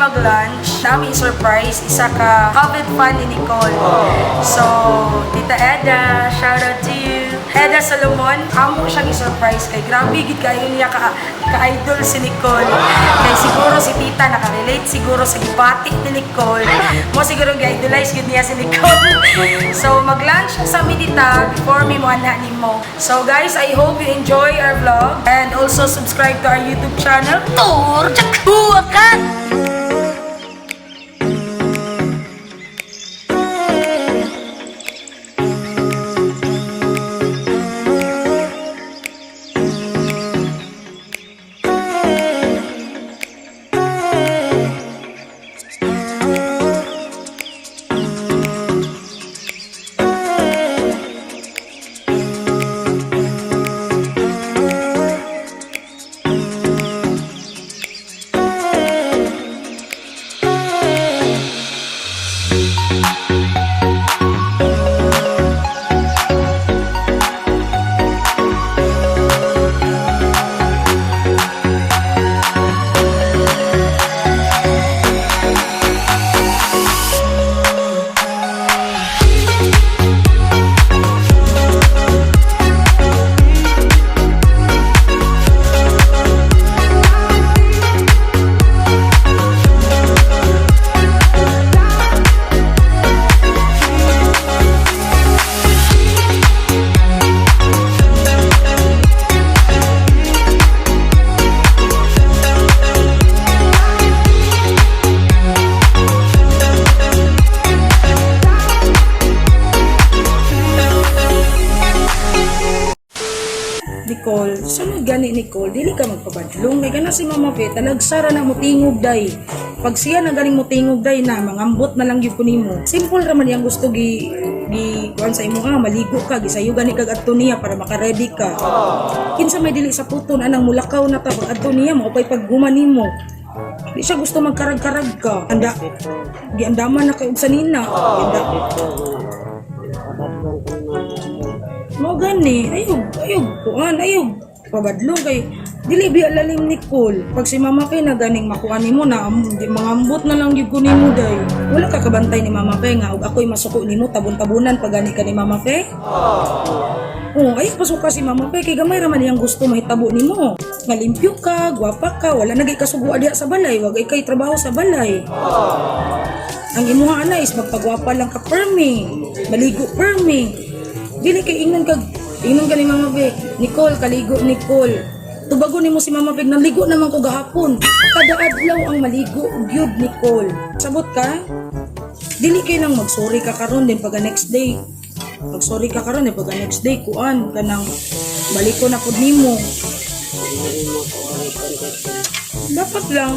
mag-lunch, nami surprise isa ka avid fan ni Nicole. So, Tita Eda, shout out to you. Eda Solomon, amo siyang i-surprise kay grabe gid kayo niya ka ka-idol si Nicole. Kay siguro si Tita nakarelate siguro sa gibati ni Nicole. Mo siguro gi-idolize gid niya si Nicole. So, mag-lunch sa mi tita before mi mo nimo. So guys, I hope you enjoy our vlog and also subscribe to our YouTube channel. Tur Jakuakan. Nicole, sunod gani Nicole, dili ka magpabadlong. Kay kana si Mama Fe, talagsara na mutingog day. Pag siya na ganing mutingog day na, mangambot na lang gyud ko nimo. Simple ra man iyang gusto gi gi kuan sa imo nga maligo ka, gisayo gani kag adto niya para maka-ready ka. Kinsa may dili sa puton anang mulakaw na ta pag adto niya mao pay paghuman nimo. Di siya gusto magkarag-karag ka. Anda giandaman na kay og sanina. Gianda Mao gani, ayog, ayog, kuan, ayog. Pabadlong kay dili bi lalim Nicole. Pag si Mama Pe na ganing makuha nimo na di mangambot na lang gyud ko nimo day. Wala ka kabantay ni Mama Pe nga og ako'y masuko nimo tabon-tabunan pag gani ka ni Mama Pe. Oo, ay pasuka si Mama Pe kay gamay ra man iyang gusto mahitabo nimo. Nga limpyo ka, gwapa ka, wala na gay kasugua diha sa balay, wa gay kay trabaho sa balay. Ang imuha ana is magpagwapa lang ka permi, maligo permi. Dili kay ingnon kag ingnon ka ni Mama Pe, Nicole kaligo Nicole. Tubago nimo si Mama Pe, naligo naman ko gahapon. Kada adlaw ang maligo gyud Nicole. Sabot ka? Dili kay nang magsorry ka karon din pag next day. Magsorry ka karon din pag next day kuan kanang baliko na pud nimo. Dapat lang.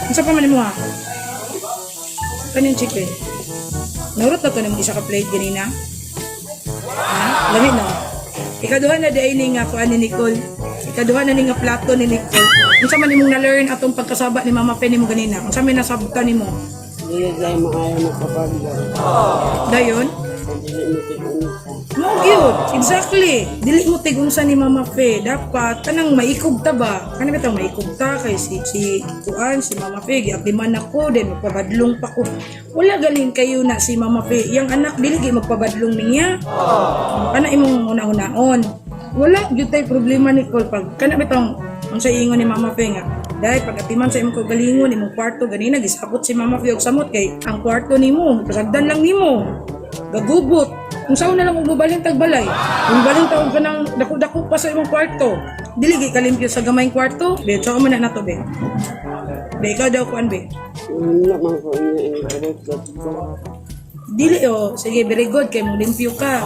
Unsa pa man nimo ha? Kanin chicken. Naurot na to nimo isa ka plate ganina. Ha? Lami no. Ikaduha na di ni nga kuan ni Nicole. Ikaduha na ni nga plato ni Nicole. Unsa man imong na-learn atong pagkasaba ni Mama Penny mo ganina? Unsa may nasabtan nimo? Dili dahil maayo magpapagod. Dayon? Dili mo tig-unsa. Mo gyud. Exactly. Dili mo tig-unsa ni Mama Fe. Dapat kanang maikog ta ba? Kani bitang maikog ta kay si si kuan si Mama Fe giatiman ako then magpabadlong pa ko. Wala galing kayo na si Mama Fe. Yang anak dili gyud magpabadlong niya. Kana imong una-unaon. Wala gyud tay problema Nicole pag kana bitong unsa ingon ni Mama Fe nga dahil pag atiman sa imong kaugalingon imong kwarto ganina gisakot si Mama Fe og samot kay ang kwarto nimo pasagdan lang nimo gagubot. Kung saan na lang og mobalhin tag balay. Kung balhin ta og kanang dako-dako pa sa imong kwarto. Dili gyud kalimpyo sa gamayng kwarto. Be, tsaw man na nato be. Be, ikaw daw kuan be. Wala man ko niya i-record ko. Dili oh, sige very good kay mong limpyo ka.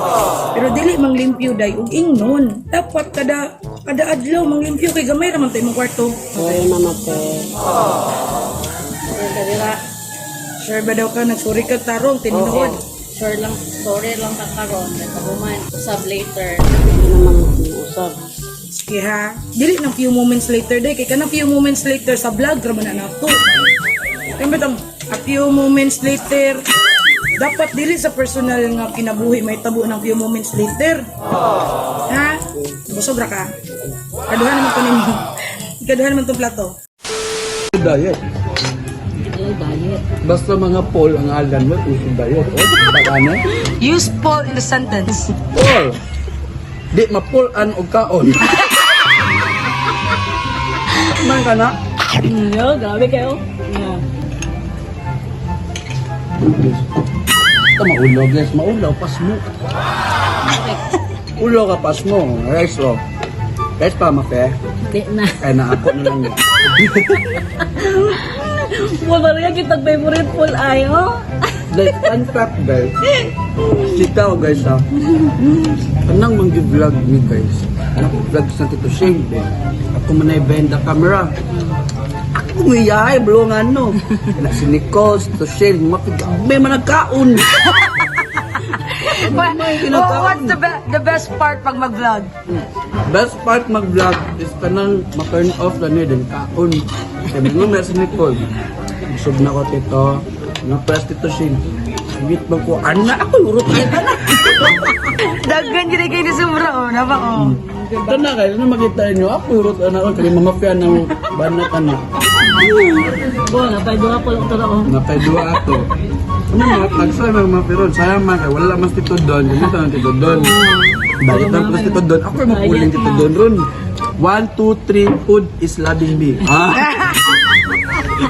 Pero dili mang limpyo day og ingnon. Dapat kada kada adlaw mang limpyo kay gamay ra man to imong kwarto. Sorry Mama Pe. Sure ba daw ka nagsuri ka tarong tinuod? Sure lang, sorry lang ka karon. Nagkaguman. Usab later. Hindi naman usab. Sige ha. Dili ng few moments later day kay kanang few moments later sa vlog ra man na nato. Kaya bitang a few moments later dapat dili sa personal nga kinabuhi may tabo ng few moments later. Ha? Busog ra ka. Kaduha naman ko nimo. Ikaduha naman tong plato. Diet. diet. Basta mga Paul ang alan mo, uso diet. Oh, baka na. Use Paul in the sentence. Paul! Di mapulan og kaon. Man ka na? Yo, grabe kayo. Yeah. Ito maulaw, guys, maulaw, pas mo. Ulo ka pas mo. Rice oh. Rice pa mape. Di na. Kaya na ako na lang yun. Wala rin kitag favorite full ay, oh. Like, fun fact, guys. Sitaw, guys, ha. Anang manggi-vlog ni, guys. Nag-vlog sa Tito Shane, eh. Ako man ay behind the camera. Ako ngiyahay, bro, nga ano. Kana si Nicole, si Tito Shane, mapigame man nagkaon. What, what's the best part pag mag-vlog? Best part mag-vlog is kanang ma-turn off na niya, then kaon. Kaya mga may si Nicole. Busog na ko, Tito. Na-press Tito Shane. Wait ba ko? Ana ako, urot kayo na. Daghan gid kay ni sobra oh, na ba oh. Tana kayo, ano makita niyo? Ako, urot na ako. Kaya mamafia ng banat ano. Bo, napay duha po lang tara, oh. Napay duha ato. Ano mga tagsay mga mapiron? Sayang man kay wala mas Tito Don. Ganito ang Tito Don. Bakit ang plus Tito Don? Ako yung mapuling Tito Don ron. One, two, three, food is loving me. Ah!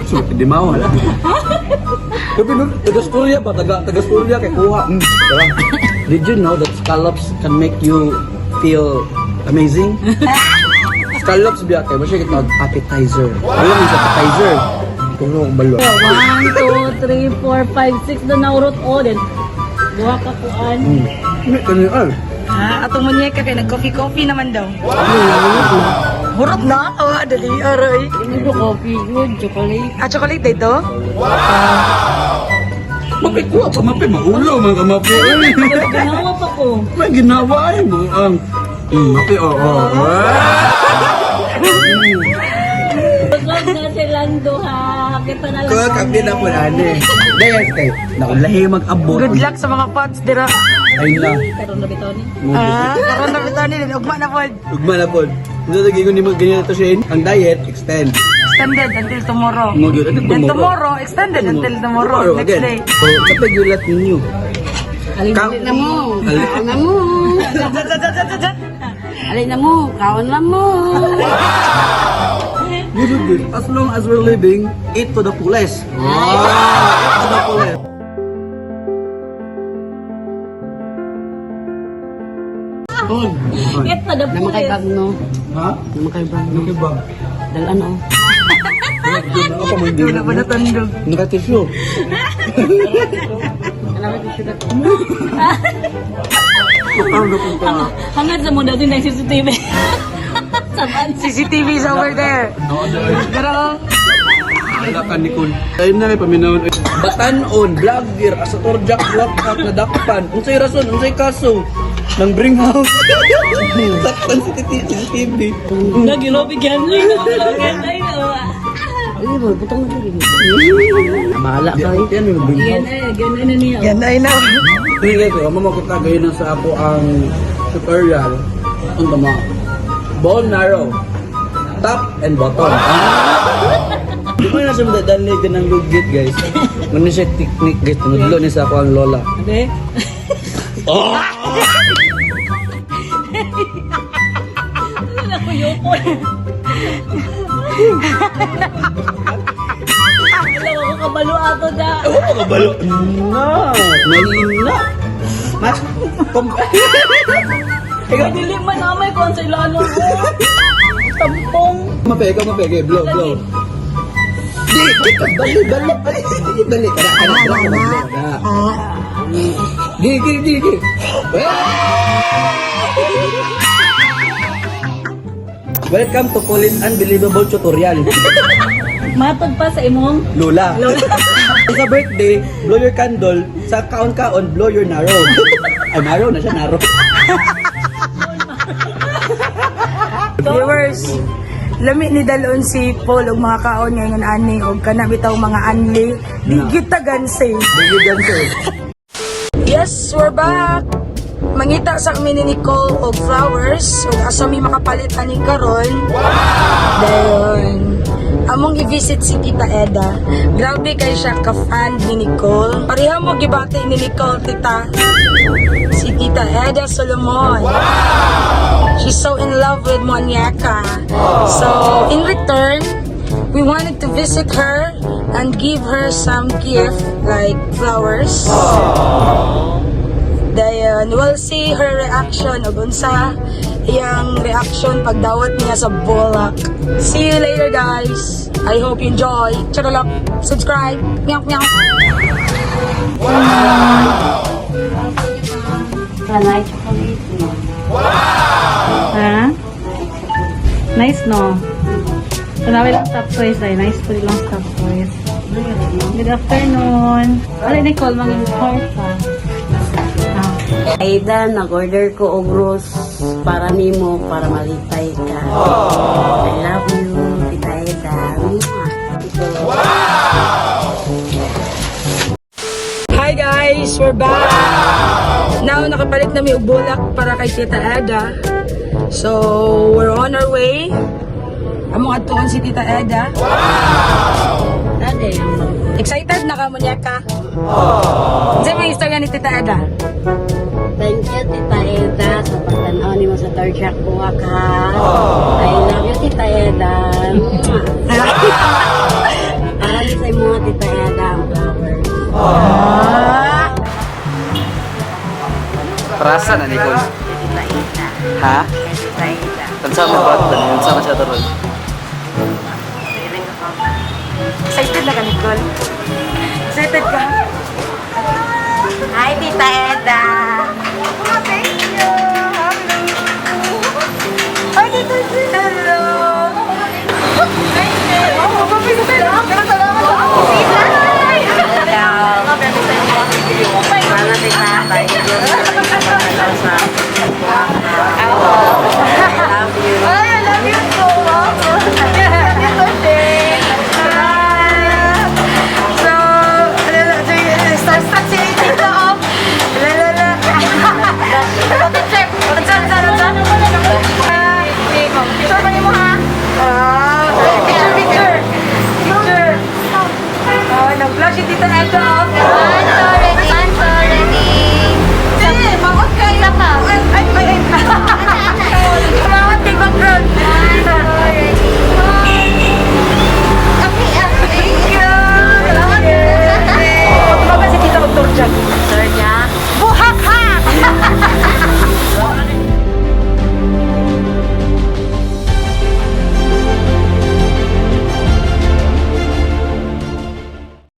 So, hindi mawala. Tapi nun, taga Surya ba? Taga Surya kay kuha. Diba? Did you know that scallops can make you feel amazing? Scallops biya kay masya kita appetizer. Alam mo sa appetizer. Kuno ko balo. 1, 2, 3, 4, 5, 6 na naurot, oh. Then, duha ka kuan. Ano kani al? Ha, atong munyeka kay nag-coffee coffee naman daw. Ano yung Hurot na. Oh, dali aray. Ano coffee, good, chocolate. Ah, chocolate dito? Mapi kuha pa mapi maulo man ka mapi. Uy. Ginawa pa ko. May ginawa ay mo ang mapi oo. Oh, Vlog na silang duha. Kita na lang. Ko kapi na po ani. Dahil kay naulahi mag-abot. Good luck sa mga fans dira. Ay na. Karon na bitaw ni. Ah, karon na bitaw ni ugma na pod. Ugma na pod. Ano lagi ko ni mag ganyan to Shane? Ang diet extend. Extended until tomorrow. Mo gyud until Then tomorrow. tomorrow, extended until tomorrow. Next again. day. So, kapag yulat ninyo. Alin na mo. Kaon na mo. Alin na mo. Kaon na mo. You do good. As long as we're living, eat to the fullest. Wow! Eat to the fullest. Oh, Get na the Naman kay pulis. bag no. Ha? Naman kay bag no. Ano kay bag? Dalan oh. Ako man din. Wala pa natandog. Nakatisyo. Hangad sa mundo din ng CCTV. Saban. CCTV is over there. Pero, Wala ka, Nicole. Ayun na, may paminawon. Batanon, vlogger, asa torjak, workout, nadakpan. Unsay rason, unsay kaso? Nang bring house. Saktan si CCTV. Nagilobi gan. Ay, Ay, boy, butang na diri. Bahala Di, ka. yan yung bring Yan house. ay, gan na niya. yan ay na. Hindi guys, oh, mamakita gayon na sa ako ang tutorial. Ang tama. Bone marrow. Top and bottom. Ah! Di ko na siya madadali ka ng lugit, guys. Ano siya technique, guys. Tunudlo niya sa ako ang lola. Ade. Oh! Ano ko yoko. Alam ako kabalo ato da. Ewan ko kabalo. Na! Nalina! Mas, kom... Ikaw dili man amay ko ang sa ilano ko. Tampong. Mape, ikaw mape. Okay, blow, blow. Di, di, dali, dali, dali, dali, kada, kada, kada, kada. Di, di, di, di. Welcome to Colin's Unbelievable Tutorial. Matod pa sa imong Lola. Sa birthday, blow your candle. Sa kaon-kaon, blow your narrow. Ay, narrow na siya, narrow. Viewers, lami ni dalon si Paul og mga kaon ngayon ani og kana bitaw mga anli. Di kita ganse. Bigyan ganso. Yes, we're back. Mangita sa kami ni Nicole og flowers. So, asa mi makapalit ani karon. Dayon. Among i-visit si Tita Eda. Grabe kay siya ka-fan ni Nicole. Pareha mo gibati ni Nicole, Tita. Si Tita Eda Solomon. She's so in love with Moniaca. So, in return, we wanted to visit her and give her some gift like flowers. Dayon, we'll see her reaction ug unsa iyang reaction pagdawat niya sa bulak. See you later, guys. I hope you enjoy. Charolok, subscribe. Meow meow. Nice chocolate, no? Ha? Nice, no? Tanawi lang stop toys ay. Nice po lang stop toys. Good afternoon. Wala, Nicole, mga pa. Ah. Aida, nag-order ko og rose para nimo, para malipay ka. I love you, Tita Aida. Mwah. Ito. Hi guys! We're back! Now, nakapalit na mi og bulak para kay Tita Eda. So, we're on our way. Among adtuon si Tita Eda. Ate, Excited na ka, Munyeka? Unsa may istorya ni Tita Eda? Thank you, Tita Eda, sa pagtanaw nimo sa third track buwak, ha. I love you, Tita Eda. Mwah. Para ni sa imo, Tita Eda, ang flowers. Ah! Prasa na, Nicole. Tita Eda. Ha? Tita Eda. Tansa mo ba? Tansa mo siya taron. Excited na ka, Nicole? Excited ka? Hi, Tita Eda. Thank you! Hello! Hi, Tita G! Hello! Sana, Tita, thank you sa pagtanaw sa buwak, ha. I love you. Ay, I love you so much! Thank you so So, starstruck si Tita oh. La la la. Picture! Unsa, unsa, unsa? Picture pa nimo ha? Ah, picture, picture. Picture. Oh, nag-flash si Tita Eda.